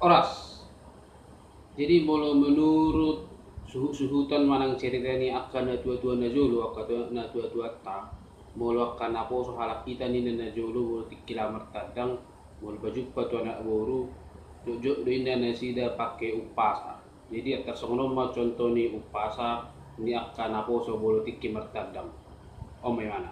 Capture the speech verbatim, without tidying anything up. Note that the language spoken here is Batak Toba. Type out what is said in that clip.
Horas. Jadi molo menurut suhut-suhutan manang cerita ni angka na tua-tua na jolo, angka tua, na tua-tuanta, molo angka naposo halak hita ninna na jolo, molo tingki laho martandang, molo pajumpa tu anak boru, jotjot do inna nasida pake umpasa. Jadi antar songon on ma contoh ni umpasa ni angka naposo molo tingki martandang. On ma imana.